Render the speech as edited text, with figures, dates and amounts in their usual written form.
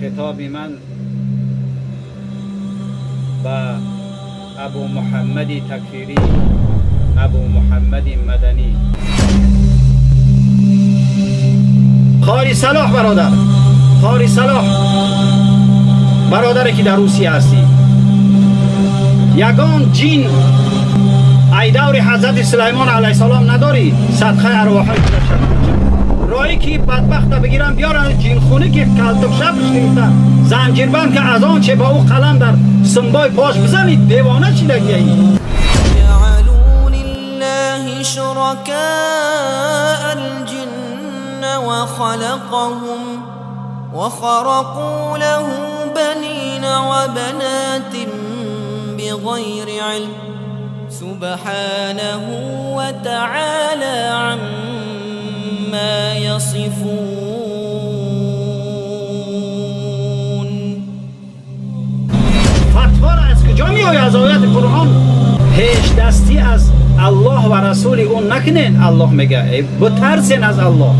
Хитоби ман ба Абу Муҳаммади Такфирӣ, Абу Муҳаммади Маданӣ. Қори Салоҳ бародар, Қори Салоҳ бародаре ки дар Русия ҳастӣ, ягон ҷин ай даври ҳазрати Сулаймон алайҳиссалом надорӣ, садқаи арвоҳои гузашта роҳе ки бадбахта бигирам биёранд ҷинхунӣ ки калтукшабш гирифта занҷирбанд ки аз он че ба ӯ қалам дар симбои пош бизанид, девона шидагияи. جعلوا لله شركاء الجن وخلقهم وخرقوا له بنين وبنات بغير علم سبحانه وتعالى عما يصفون. Фатво ра аз куҷо меояд? Аз ояти Қуръон. Ҳеҷ дастӣ аз Аллоҳ ва расули ӯ накунед. Аллоҳ мега, бутарсен аз Аллоҳ.